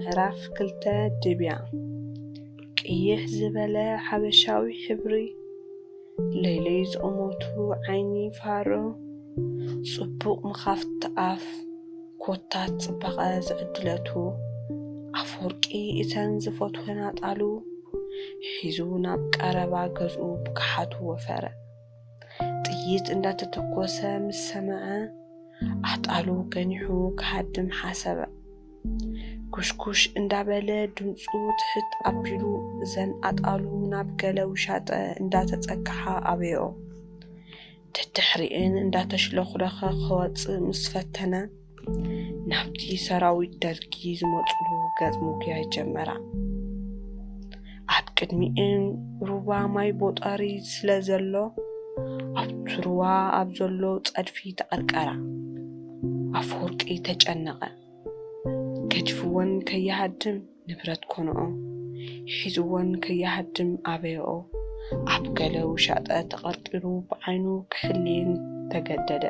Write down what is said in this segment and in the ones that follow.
ምዕራፍ ክልተ። ድብያ። ቅይሕ ዝበለ ሓበሻዊ ሕብሪ፣ ለይለይ ዝቕመቱ ዓይኒ ፋሮ፣ ጽቡቕ መኻፍቲ ኣፍ፣ ኮታት ጽባቐ ዝዕድለቱ ኣፈወርቂ፣ እተን ዝፈትወን ኣጣሉ ሒዙ ናብ ቀረባ ገዝኡ ብግሓቱ ወፈረ። ጥይት እንዳተተኮሰ ምስ ሰምዐ፣ ኣጣሉ ገኒሑ ክሃድም ሓሰበ። ኩሽኩሽ እንዳበለ ድምፁ ትሕት ኣቢሉ፣ እዘን ኣጣሉ ናብ ገለ ውሻጠ እንዳተጸግዓ ኣበይኦ። ደድሕሪኤን እንዳተሽለኹለኸ ክወፅእ ምስ ፈተነ፣ ናብቲ ሰራዊት ደርጊ ዝመፅሉ ገፅ ምጉያይ ጀመራ። ኣብ ቅድሚኤን ሩባ ማይ ቦጣሪ ስለ ዘሎ፣ ኣብቲ ሩባ ኣብ ዘሎ ፀድፊ ተቐርቀራ። ኣፈወርቂ ተጨነቐ። ገዲፍወን ከይሃድም ንብረት ኮንኦ፣ ሒዝወን ከይሃድም ኣበይኦ። ኣብ ገለ ውሻጠ ተቐርቂሩ ብዓይኑ ክሕልየን ተገደደ።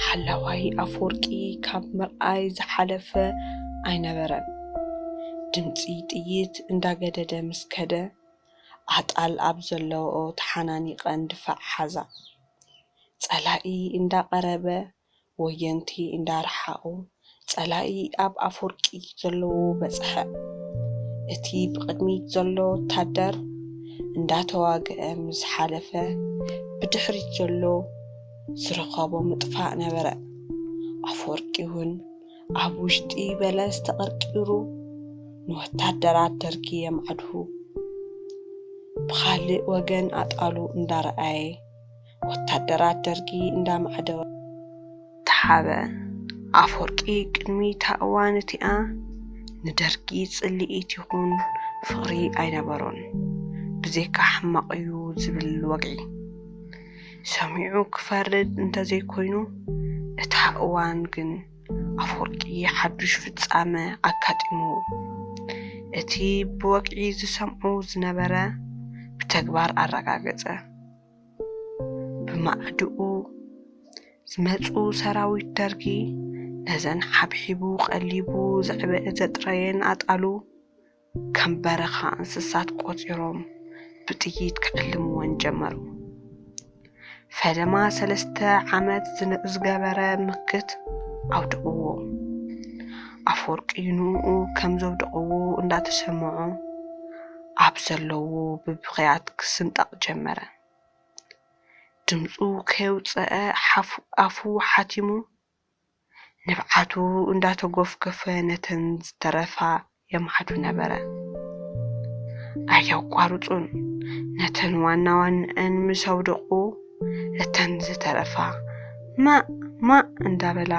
ሓላዋይ ኣፈወርቂ ካብ ምርኣይ ዝሓለፈ ኣይነበረን። ድምፂ ጥይት እንዳገደደ ምስ ከደ፣ ኣጣል ኣብ ዘለውኦ ተሓናኒቐን ድፋዕ ሓዛ። ጸላኢ እንዳቐረበ፣ ወየንቲ እንዳረሓቑ፣ ጸላኢ ኣብ ኣፈወርቂ ዘለዎ በጽሐ። እቲ ብቕድሚት ዘሎ ወታደር እንዳተዋግአ ምስ ሓለፈ፣ ብድሕሪት ዘሎ ዝረኸቦ ምጥፋእ ነበረ። ኣፈወርቂ እውን ኣብ ውሽጢ በለስ ተቐርቂሩ ንወታደራት ደርጊ የማዕድዉ። ብኻልእ ወገን ኣጣሉ እንዳረኣየ፣ ወታደራት ደርጊ እንዳማዕደወ ተሓበ። ኣፈወርቂ ቅድሚ እታ እዋን እቲኣ ንደርጊ ጽልኢት ይኹን ፍቕሪ ኣይነበሮን፣ ብዘይካ ሕማቕ እዩ ዝብል ወግዒ ሰሚዑ ክፈርድ እንተዘይኮይኑ፣ እታ እዋን ግን ኣፈወርቂ ሓዱሽ ፍጻመ ኣጋጢምዎ። እቲ ብወግዒ ዝሰምዖ ዝነበረ ብተግባር ኣረጋገጸ። ብማዕድኡ ዝመጹ ሰራዊት ደርጊ ነዘን ሓብሒቡ ቀሊቡ ዘዕበ-፣ ዘጥረየን ኣጣሉ ከም በረኻ እንስሳት ቆጺሮም ብጥይት ክዕልምወን ጀመሩ። ፈለማ ሰለስተ ዓመት ዝነ-፣ ዝገበረ ምክት ኣውድቕዎ። ኣፈወርቂ ንኡ ከም ዘውደቕዎ እንዳተሰምዖ ኣብ ዘለዎ ብብኽያት ክስንጠቕ ጀመረ። ድምፁ ከየውፀአ ሓፉ-፣ ኣፉ ሓቲሙ ንብዓቱ እንዳተጎፍገፈ ነተን ዝተረፋ የማዕዱ ነበረ። ኣየቋርጹን። ነተን ዋና ዋንአን ምስ ኣውደቑ፣ እተን ዝተረፋ ማእ ማእ እንዳበላ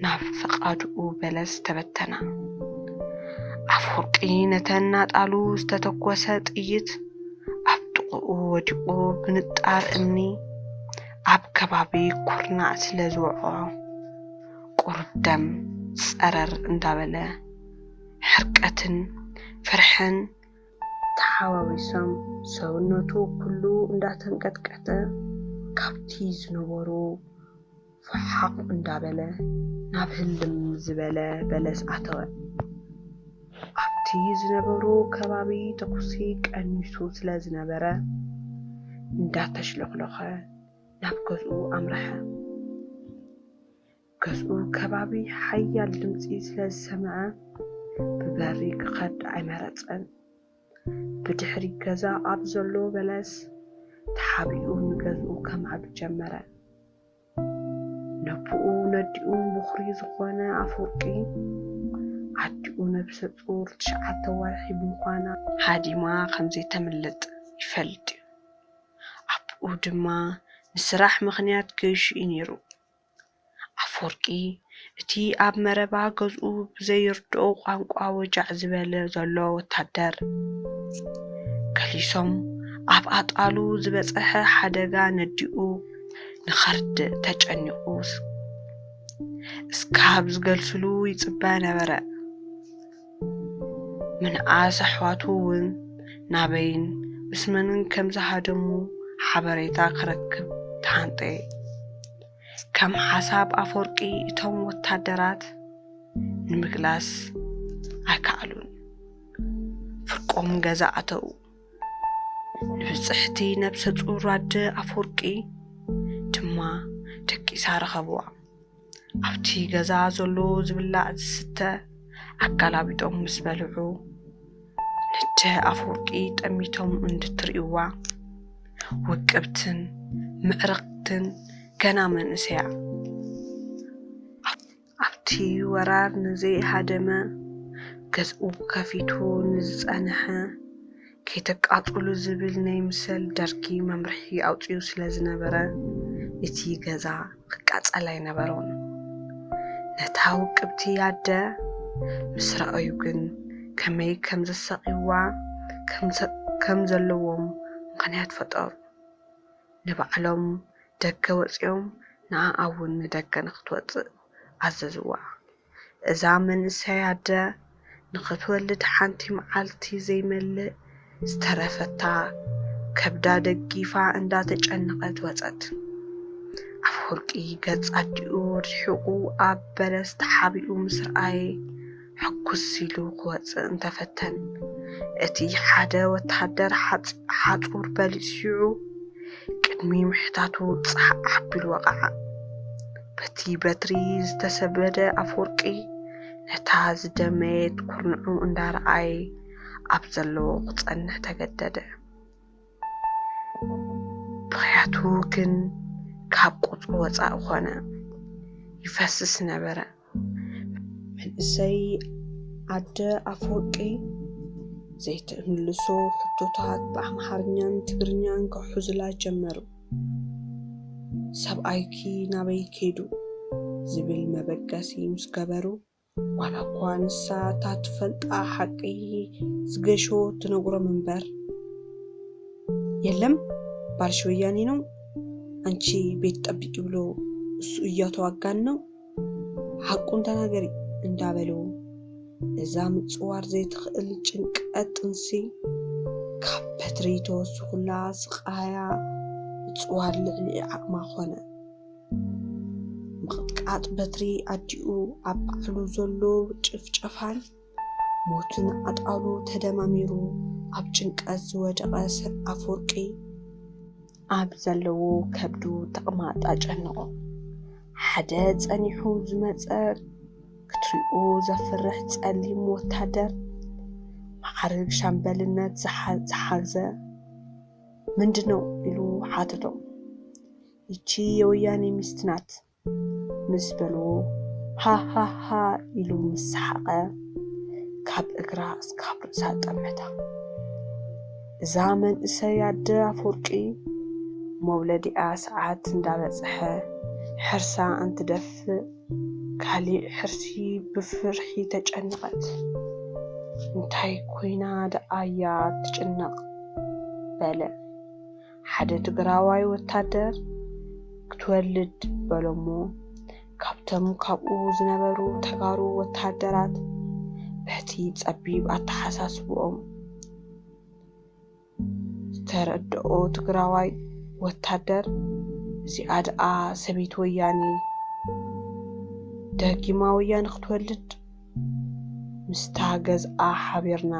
ናብ ፈቓድኡ በለስ ተበተና። ኣፈወርቂ ነተን ናጣሉ ዝተተኮሰ ጥይት ኣብ ጥቕኡ ወዲቑ ብንጣር እምኒ ኣብ ከባቢ ኩርናዕ ስለ ዝወቕዖ፣ ቁሩብ ደም ጸረር እንዳበለ፣ ሕርቀትን ፍርሕን ተሓዋዊሶም፣ ሰውነቱ ኩሉ እንዳተንቀጥቀጠ፣ ካብቲ ዝነበሮ ፉሓቕ እንዳበለ ናብ ህልም ዝበለ በለስ ኣተወ። ኣብቲ ዝነበሮ ከባቢ ተኹሲ ቀኒሱ ስለ ዝነበረ፣ እንዳተሽለኽለኸ ናብ ገዝኡ ኣምረሐ። ገዝኡ ከባቢ ሓያል ድምፂ ስለ ዝሰምዐ፣ ብበሪ ክኸድ ኣይመረጸን። ብድሕሪ ገዛ ኣብ ዘሎ በለስ ተሓቢኡ ንገዝኡ ከማዕዱ ጀመረ። ነቦኡ ነዲኡን ቦኽሪ ዝኾነ ኣፈወርቂ፣ ኣዲኡ ነብሰ ጡር ትሽዓተ ወርሒ ብምዃና፣ ሃዲማ ከም ዘይተምልጥ ይፈልጥ እዩ። ኣቦኡ ድማ ንስራሕ ምኽንያት ገይሹ እዩ ነይሩ። ኣፈወርቂ፣ እቲ ኣብ መረባ ገዝኡ ብዘይርድኦ ቋንቋ ወጃዕ ዝበለ ዘሎ ወታደር፣ ገሊሶም ኣብ ኣጣሉ ዝበጸሐ ሓደጋ ነዲኡ ንኸርድእ ተጨኒቑ እስካብ ዝገልስሉ ይጽበ ነበረ። ምንኣስ ኣሕዋቱ እውን ናበይን ምስ መንን ከም ዝሃደሙ ሓበሬታ ክረክብ ተሃንጠየ። ከም ሓሳብ ኣፈወርቂ፣ እቶም ወታደራት ንምግላስ ኣይከኣሉን። ፍርቆም ገዛ ኣተዉ። ንብጽሕቲ ነብሰ ጹር ኣደ ኣፈወርቂ ድማ ደቂሳ ረኸብዋ። ኣብቲ ገዛ ዘሎ ዝብላዕ ዝስተ ኣጋላቢጦም ምስ በልዑ፣ ነደ ኣፈወርቂ ጠሚቶም እንትርእይዋ፣ ውቅብትን ምዕርግትን ገና መንእሰያ። ኣብቲ ወራር ንዘይሃደመ፣ ገዝኡ ከፊቱ ንዝጸንሐ፣ ከይተቃጽሉ ዝብል ናይ ምሰል ደርጊ መምርሒ ኣውጺኡ ስለ ዝነበረ፣ እቲ ገዛ ክቃጸል ኣይነበሮን። ነታ ውቅብቲ ኣደ ምስ ረኣዩ ግን፣ ከመይ ከም ዘሳቕይዋ ከም ዘለዎም ምኽንያት ፈጠሩ። ንባዕሎም ደገ ወጺኦም፣ ንዓኣ እውን ንደገ ንኽትወጽእ ኣዘዝዋ። እዛ መንእሰይ ኣደ ንኽትወልድ ሓንቲ መዓልቲ ዘይመልእ ዝተረፈታ ከብዳ ደጊፋ እንዳተጨነቐት ወጸት። ኣፈወርቂ ገጽ ኣዲኡ ርሒቑ ኣብ በለስ ተሓቢኡ ምስ ረኣየ፣ ሕጉስ ኢሉ ክወጽእ እንተፈተን፣ እቲ ሓደ ወተሃደር ሓጽ-፣ ሓጹር በሊዑ ቅድሚ ምሕታቱ ጻሕ ኣቢሉ ወቕዓ። በቲ በትሪ ዝተሰበደ ኣፈወርቂ፣ ነታ ዝደመየት ኩርንዑ እንዳረኣየ ኣብ ዘለዎ ክጸንሕ ተገደደ። ብኽያቱ ግን ካብ ቁጽሪ ወጻኢ ኮነ። ይፈስስ ነበረ። መንእሰይ ኣደ ኣፈወርቂ ዘይትምልሶ ሕቶታት ብኣምሓርኛን ትግርኛን ክሕዙላ ጀመሩ። "ሰብኣይኪ ናበይ ከይዱ?" ዝብል መበገሲ ምስ ገበሩ፣ ዋላ እኳ ንሳ እታ ትፈልጣ ሓቂ ዝገሾ ትነግሮም እምበር፣ "የለም፣ ባልሽ ወያኔ ነው፣ ኣንቺ ቤት ጠብቂ ብሎ እሱ እያተዋጋን ነው፣ ሓቁን ተናገሪ" እንዳበሉ፣ እዛ ምጽዋር ዘይትኽእል ጭንቀት ጥንሲ ካብ በትሪ ተወሲኹላ፣ ስቓያ ምጽዋር ልዕሊ ዓቕማ ኮነ። ምቕጥቃጥ በትሪ ኣዲኡ ኣብ ባዕሉ ዘሎ ጭፍጨፋን ሞትን ኣጣሉ ተደማሚሩ፣ ኣብ ጭንቀት ዝወደቐ ሰብ ኣፈወርቂ ኣብ ዘለዎ ከብዱ ተቕማጥ ኣጨነቖ። ሓደ ጸኒሑ ዝመጸ ክትሪኡ ዘፍርሕ ጸሊም ወታደር፣ መዓርግ ሻምበልነት ዝሓ-፣ ዝሓዘ፣ "ምንድን ነው?" ኢሉ ሓተቶም። "ይቺ የወያኔ ሚስት ናት" ምስ በልዎ፣ ሃሃሃ ኢሉ ምስ ሰሓቐ፣ ካብ እግራ እስካብ ርእሳ ጠመታ። እዛ መንእሰይ ኣደ ኣፈወርቂ፣ መውለዲኣ ሰዓት እንዳበጽሐ፣ ሕርሳ እንትደፍእ፣ ካሊእ ሕርሲ ብፍርሒ ተጨነቐት። "እንታይ ኮይና ደኣ እያ ትጭነቕ?" በለ። ሓደ ትግራዋይ ወታደር ክትወልድ በሎሞ፣ ካብቶም ካብኡ ዝነበሩ ተጋሩ ወታደራት በቲ ጸቢብ ኣተሓሳስብኦም ዝተረድኦ ትግራዋይ ወታደር፣ "እዚኣ ደኣ ሰበይቲ ወያኔ፣ ደጊማ ወያኔ ክትወልድ፣ ምስታ ገዝኣ ሓቢርና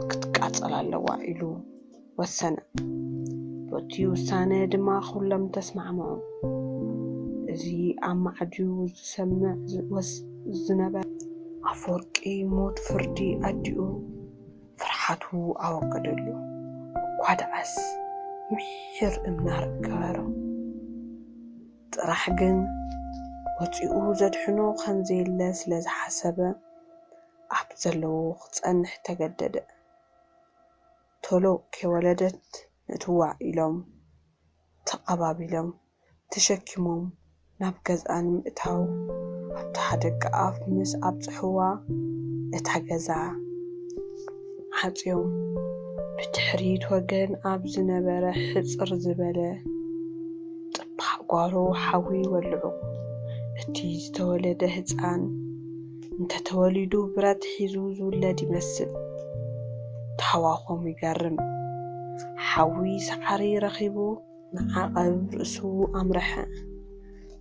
ክትቃጸል ኣለዋ" ኢሉ ወሰነ። በቲ ውሳነ ድማ ኩሎም ተስማዕምዑ። እዚ ኣብ ማዕድዩ ዝሰምዕ ዝ-፣ ወስ-፣ ዝነበረ ኣፈወርቂ፣ ሞት ፍርዲ ኣዲኡ ፍርሓቱ ኣወገደሉ። እኳ ደኣስ ምሒር እምናር ገበሮ። ጥራሕ ግን ወፂኡ ዘድሕኖ ከም ዘየለ ስለ ዝሓሰበ፣ ኣብ ዘለዎ ክጸንሕ ተገደደ። ቶሎ ከይወለደት ንእትዋ ኢሎም ተቐባቢሎም ተሸኪሞም ናብ ገዝኣ ንምእታው ኣብቲ ሓደ ኣፍ ምስ ኣብጽሕዋ፣ እታ ገዛ ዓጽዮም፣ ብድሕሪት ወገን ኣብ ዝነበረ ሕጽር ዝበለ ጥባቕ ጓሮ ሓዊ ይወልዑ። እቲ ዝተወለደ ህጻን እንተተወሊዱ ብረት ሒዙ ዝውለድ ይመስል። ታህዋኾም ይገርም። ሓዊ ሰዓሪ ረኺቡ ንዓቐብ ርእሱ ኣምረሐ።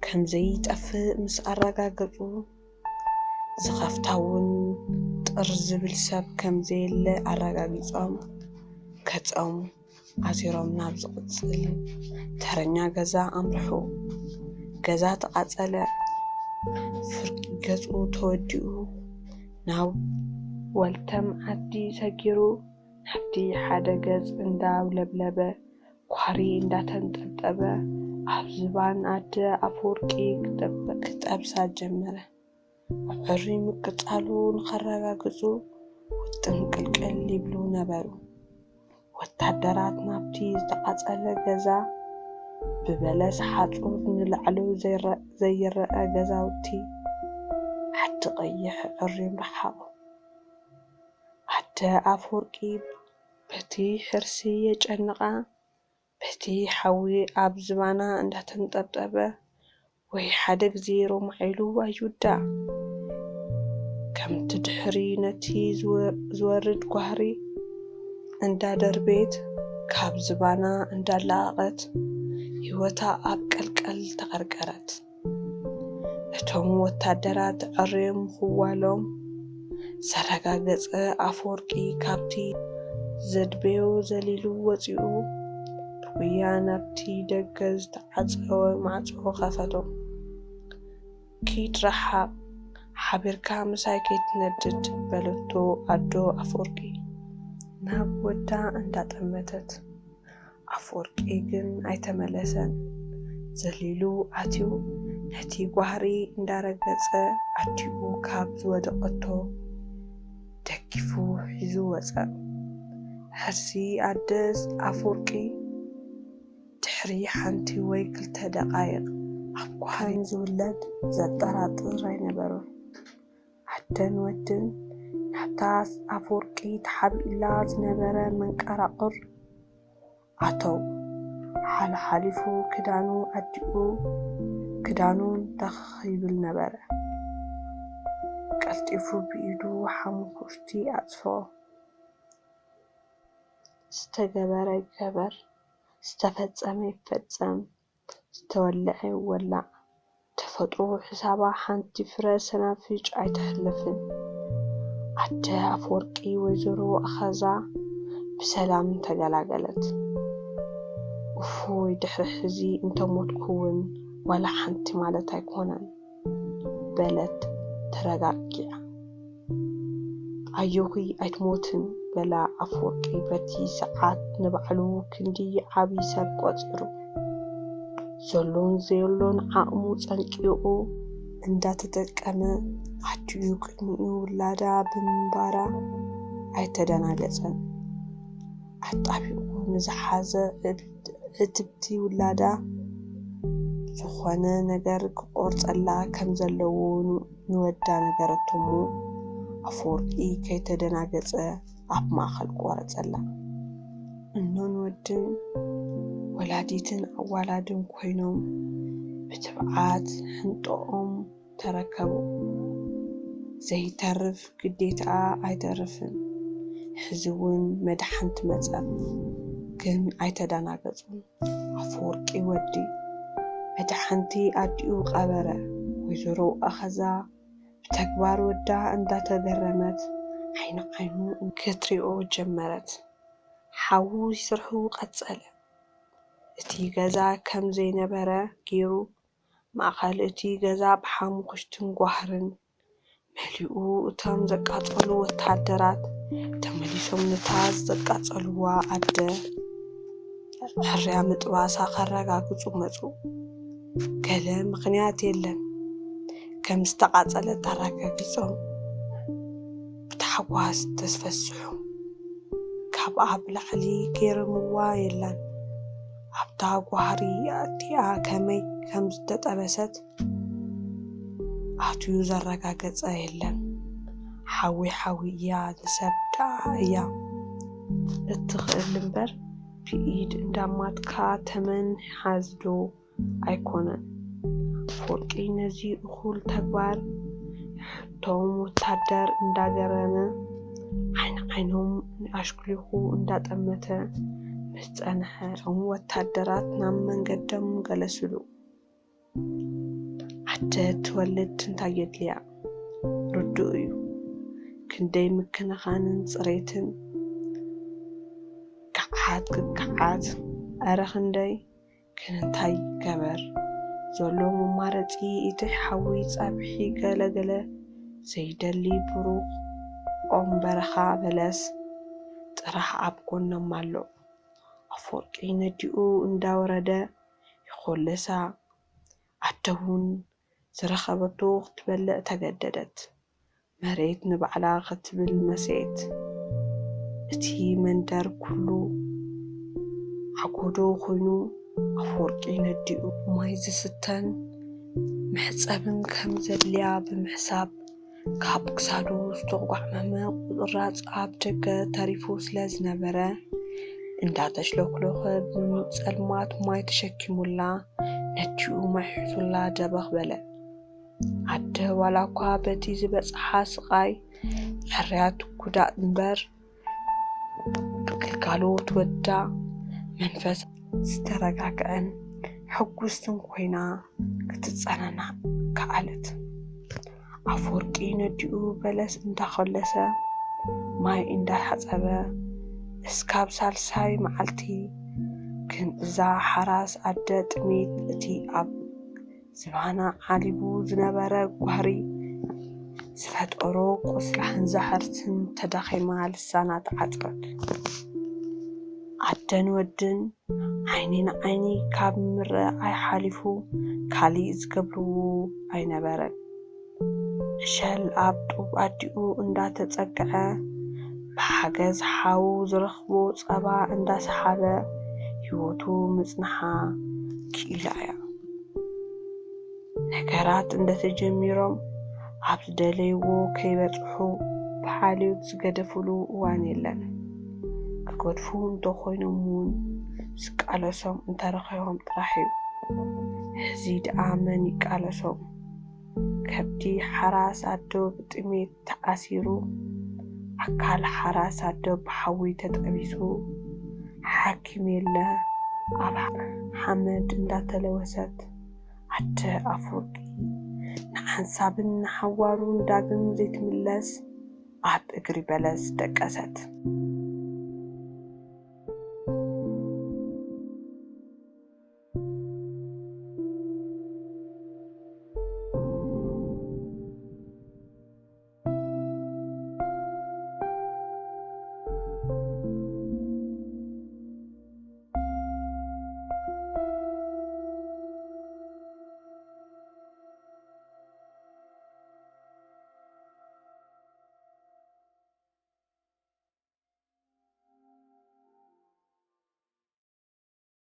ከም ዘይጠፍእ ምስ ኣረጋገጹ፣ ዝኸፍታ እውን ቅር ዝብል ሰብ ከም ዘየለ ኣረጋጊጾም፣ ገጾም ኣዚሮም ናብ ዝቕጽል ተረኛ ገዛ ኣምርሑ። ገዛ ተቓጸለ። ፍርቂ ገጹ ተወዲኡ ናብ ወልተም ዓዲ ሰጊሩ ናብቲ ሓደ ገጽ እንዳውለብለበ፣ ኳሪ እንዳተንጠብጠበ ኣብ ዝባን ኣደ ኣፈወርቂ ክጠብ-፣ ክጠብሳ ጀመረ። ኣብ ዕሪ ምቅጻሉ ንኸረጋግጹ ውጥም ቅልቅል ይብሉ ነበሩ። ወታደራት ናብቲ ዝተቓጸለ ገዛ፣ ብበለስ ሓጹር ንላዕሉ ዘይረ-፣ ዘይረኣ ገዛውቲ ዓዲ ቀይሕ ዕርዮም ረሓቑ። ኣደ ኣፈወርቂ በቲ ሕርሲ የጨንቓ፣ በቲ ሓዊ ኣብ ዝባና እንዳተንጠብጠበ፣ ወይ ሓደ ግዜ ሮማዕ ኢሉ ኣይውዳእ። ከምቲ ድሕሪ ነቲ ዝወ-፣ ዝወርድ ጓህሪ እንዳደርበየት፣ ካብ ዝባና እንዳላቐቐት፣ ህይወታ ኣብ ቀልቀል ተቐርቀረት። እቶም ወታደራት ዕርዮም ምኽዋሎም ዘረጋገጸ ኣፈወርቂ፣ ካብቲ ዘድበዮ ዘሊሉ ወጺኡ፣ ብጉያ ናብቲ ደገ ዝተዓጸወ ማዕጾ ከፈቶ። "ኪድ ረሓቕ፣ ሓቢርካ ምሳይ ከይትነድድ" በለቶ ኣዶ ኣፈወርቂ ናብ ወዳ እንዳጠመተት። ኣፈወርቂ ግን ኣይተመለሰን። ዘሊሉ ኣትዩ ነቲ ጓህሪ እንዳረገጸ፣ ኣዲኡ ካብ ዝወደቐቶ ደጊፉ ሒዙ ወጸ። ሕርሲ ኣደ ኣፈወርቂ ድሕሪ ሓንቲ ወይ ክልተ ደቓይቕ ኣብ ጓህሪ ዝውለድ ዘጠራጥር ኣይነበሮን። ኣደን ወድን ናብታ ኣፈወርቂ ተሓቢኡላ ዝነበረ መንቀራቕር ኣተው። ሓልሓሊፉ ክዳኑ ኣዲኡ፣ ክዳኑ ተኽ ይብል ነበረ። ቀልጢፉ ብኢዱ ሓሙኽሽቲ ኣጽፍኦ። ዝተገበረ ይገበር፣ ዝተፈጸመ ይፈጸም፣ ዝተወልዐ ይወላዕ። ተፈጥሮ ሕሳባ ሓንቲ ፍረ ሰናፍጭ ኣይተሕልፍን። ኣደ ኣፈወርቂ ወይዘሮ ኣኸዛ ብሰላም ተገላገለት። "እፎይ፣ ድሕሪ ሕዚ እንተሞትኩ እውን ዋላ ሓንቲ ማለት ኣይኮነን" በለት ተረጋጊዓ። "ኣዮኺ ኣይትሞትን" በላ ኣፈወርቂ በቲ ሰዓት ንባዕሉ ክንዲ ዓቢ ሰብ ቆጺሩ። ዘሎን ዘየሎን ዓቕሙ ጸንቂቑ እንዳተጠቀመ ኣዲኡ ቅድሚኡ ውላዳ ብምንባራ ኣይተደናገጸን። ኣጣቢቑ ንዝሓዘ ዕብ-፣ ዕትብቲ ውላዳ ዝኾነ ነገር ክቆርጸላ ከም ዘለዎ ን-፣ ንወዳ ነገረቶ እሞ ኣፈወርቂ ከይተደናገጸ ኣብ ማእከል ቆረጸላ። እኖን ወድን ወላዲትን ኣዋላድን ኮይኖም ብትብዓት ሕንጠኦም ተረከቡ። ዘይተርፍ ግዴታ ኣይተርፍን። ሕዚ እውን መድሓን ትመጸ። ግን ኣይተደናገጹን። ኣፈወርቂ ወዲ መድሓንቲ ኣዲኡ ቀበረ። ወይዘሮ ኣኸዛ ብተግባር ወዳ እንዳተገረመት ዓይኒ ዓይኑ ክትሪኦ ጀመረት። ሓዊ ስርሑ ቀጸለ። እቲ ገዛ ከም ዘይነበረ ገይሩ፣ ማእከል እቲ ገዛ ብሓሙኽሽትን ጓህርን መሊኡ። እቶም ዘቃጸሉ ወተሃደራት ተመሊሶም ነታ ዘቃጸልዋ ኣደ ሕርያ ምጥባሳ ከረጋግጹ መጹ። ገለ ምኽንያት የለን። ከም ዝተቓጸለት ኣረጋጊጾም ብታሕጓስ ተፈስሑ። ካብኣ ብላዕሊ ገይሮምዋ የለን። ኣብታ ጓህሪ ኣዲኣ ከመይ ከም ዝተጠበሰት ኣትዩ ዘረጋገጸ የለን። ሓዊ ሓዊ እያ፣ ንሰብ ደኣ እያ እትኽእል እምበር ብኢድ እንዳማትካ ተመን ሓዝዶ ኣይኮነን። ኣፈወርቂ ነዚ እኹል ተግባር እቶም ወታደር እንዳገረመ ዓይኒ ዓይኖም ኣሽክሊኹ እንዳጠመተ ምስ ጸንሐ፣ እቶም ወታደራት ናብ መንገዶም ገለስሉ። ኣደ ትወልድ እንታይ የድልያ? ርዱእ እዩ። ክንደይ ምክንኻንን ጽሬትን። ከዓት ክከዓት፣ ኣረ ክንደይ ግን እንታይ ይገበር? ዘሎ መማረጺ እቲ ሓዊ ጸብሒ ገለገለ ዘይደሊ ብሩቕ ኦም በረኻ በለስ ጥራሕ ኣብ ጎኖም ኣሎ። ኣፈወርቂ ነዲኡ እንዳወረደ ይኾልሳ። ኣደ እውን ዝረኸበቶ ክትበልዕ ተገደደት። መሬት ንባዕላ ክትብል መሰየት። እቲ መንደር ኩሉ ሓጎዶ ኮይኑ ኣፈወርቂ ነዲኡ ማይ ዝስተን መሕጸብን ከም ዘድልያ ብምሕሳብ ካብ ክሳዱ ዝተጓዕመመ ቁርራጽ ኣብ ደገ ተሪፉ ስለ ዝነበረ እንዳተሽለኩለኸ ብጸልማት ማይ ተሸኪሙላ ነዲኡ ማይ ሒዙላ ደበኽ በለ። ኣደ ዋላ እኳ በቲ ዝበጽሓ ስቓይ ሕርያት ጉዳእ እምበር ብግልጋሎት ወዳ መንፈስ ዝተረጋግዐን ሕጉስትን ኮይና ክትጸናናዕ ከኣለት። ኣፈወርቂ ነዲኡ በለስ እንዳኾለሰ ማይ እንዳሓጸበ እስካብ ሳልሳይ መዓልቲ ግን እዛ ሓራስ ኣደ ጥሜት እቲ ኣብ ዝባና ዓሊቡ ዝነበረ ጓህሪ ዝፈጠሮ ቁስሊ ሓንዛ ሕርትን ተዳኺማ ልሳና ተዓጽወት። ኣደን ወድን ዓይኒ ንዓይኒ ካብ ምርኣይ ሓሊፉ ካሊእ ዝገብርዎ ኣይነበረን። ዕሸል ኣብ ጡብ ኣዲኡ እንዳተጸግዐ ብሓገዝ ሓው ዝረኽቦ ጸባ እንዳሰሓበ ህይወቱ ምጽንሓ ክኢላ እያ። ነገራት እንደተጀሚሮም ኣብ ዝደለይዎ ከይበጽሑ ብሓልዮት ዝገደፍሉ እዋን የለን። ክገድፉ እንተኾይኖም እውን ዝቃለሶም እንተረኺቦም ጥራሕ እዩ። ሕዚ ደኣ መን ይቃለሶም? ከብዲ ሓራስ ኣዶ ብጥሜት ተኣሲሩ፣ ኣካል ሓራስ ኣዶ ብሓዊ ተጠቢሱ፣ ሓኪም የለ ኣብ ሓመድ እንዳተለወሰት ኣደ ኣፈወርቂ ንሓንሳብን ንሓዋሩን ዳግም ዘይትምለስ ኣብ እግሪ በለስ ደቀሰት።